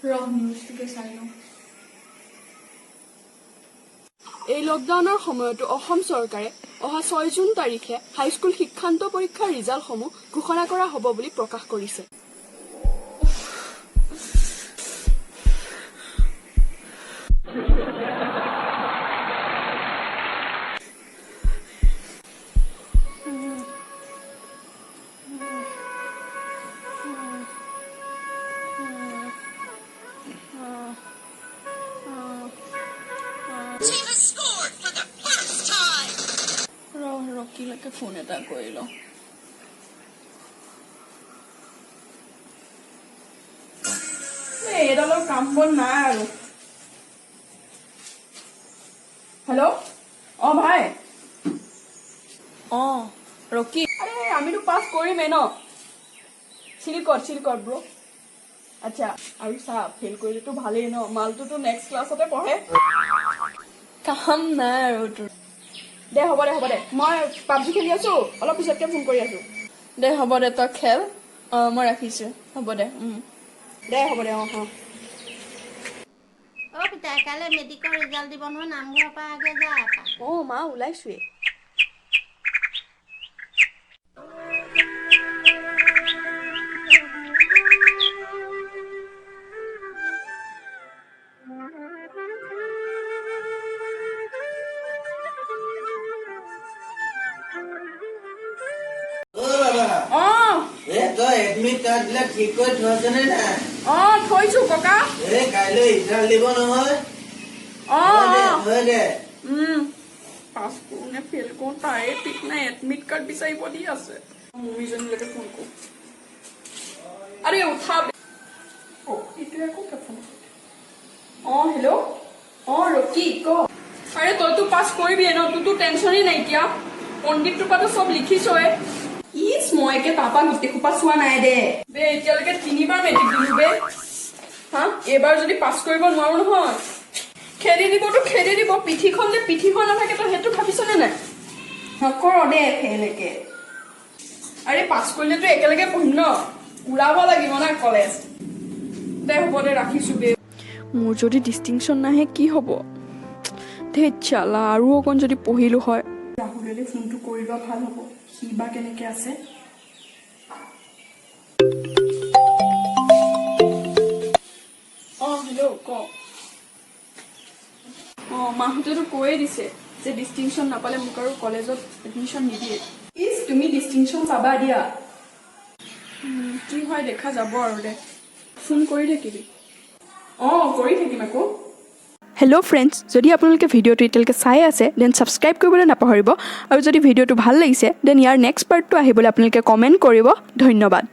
ৰহ, নিউজটোকে চাই লওঁ। এই লকডাউনৰ সময়তো অসম চৰকাৰে অহা 6 জুন তাৰিখে হাইস্কুল শিক্ষান্ত পৰীক্ষাৰ ৰিজাল্টসমূহ ঘোষণা কৰা হ'ব বুলি প্ৰকাশ কৰিছে। Team has scored for the first time. ৰহ, ৰকিলৈকে ফোন এটা কৰি লওঁ। এই, এইডালৰ কাম বন নাই আৰু। হেল্ল', অ ভাই। অ ৰকি, আৰে আমিতো পাছ কৰিমেই ন? চিল কৰ, চিল কৰ ব্ৰ। আচ্ছা, আৰু চা, ফেইল কৰিলেতো ভালেই ন, মালটোতো নেক্সট ক্লাছতে পঢ়ে। কাম নাই আৰু তোৰ। দে, হ'ব দে, হ'ব দে। মই পাবজি খেলি আছো, অলপ পিছতকে ফোন কৰি আছো। দে, হ'ব দে, তই খেল। অঁ, মই ৰাখিছো, হ'ব দে। দে, হ'ব দে। অঁ অঁ। অ পিতাই, কাইলৈ মেট্ৰিকৰ ৰিজাল্ট দিব নহয়, নামঘৰৰ পৰা আগে যা এপাক। অঁ মা, ওলাইছোৱেই। অ বাবা। অঁ। এ, তই এডমিট কাৰ্ড বিলাক ঠিক কৰি থৈছনে নাই? অঁ, থৈছো ককা। এ, কাইলৈ ৰিজাল্ট দিব নহয়। অঁ। থৈ দে। অঁ। থৈ দে। পাছ কৰোঁ নে ফেইল কৰোঁ তাৰে ঠিক নাই, এডমিট কাৰ্ড বিচাৰিব দি আছে। মম্মীজনীলৈকে ফোন কৰোঁ। আৰে উঠা। অ, এইটোৱে আকৌ কিয় ফোন কৰিলে? অঁ হেল্ল', অঁ ৰকি, ক। আৰে তইতো পাছ কৰিবিয়ে ন, তোৰতো টেনশ্যনেই নাইকিয়া। পণ্ডিতটোৰ পৰাতো চব লিখিছই। ইচ, মই একে তাৰপৰা গোটেই সোপা চোৱা নাই দে। বে, এতিয়ালৈকে তিনিবাৰ মেট্ৰিক দিলো বে। হা, এইবাৰ যদি পাছ কৰিব নোৱাৰো নহয়, খেদি দিবতো খেদি দিব। পিঠিখন যে পিঠিখন নাথাকে, তই সেইটো ভাবিছনে নাই? নকৰ দে ফেইল একে। আৰে পাছ কৰিলেতো একেলগে পঢ়িম ন, ওলাব লাগিব না কলেজ। দে, হ'ব দে, ৰাখিছো বে। মোৰ যদি ডিষ্টিংশ্যন নাহে কি হ'ব? ধেত চালা, আৰু অকণ যদি পঢ়িলো হয়। ৰাহুললৈ ফোনটো কৰি লোৱা ভাল হ'ব, সি বা কেনেকে আছে। অঁ হেল্ল', ক। অঁ, মাহঁতেতো কৈয়ে দিছে যে ডিষ্টিংশ্যন নাপালে মোক আৰু কলেজত এডমিশ্যন নিদিয়ে। ইচ, তুমি ডিষ্টিংশ্যন পাবা দিয়া। কি হয় দেখা যাব আৰু। দে, ফোন কৰি থাকিবি। অঁ, কৰি থাকিম আকৌ। হেল্ল' ফ্ৰেণ্ডছ, যদি আপোনালোকে ভিডিঅ'টো এতিয়ালৈকে চাই আছে, then subscribe কৰিবলৈ নাপাহৰিব আৰু যদি ভিডিঅ'টো ভাল লাগিছে, then ইয়াৰ নেক্সট পাৰ্টটো আহিবলৈ আপোনালোকে কমেণ্ট কৰিব। ধন্যবাদ।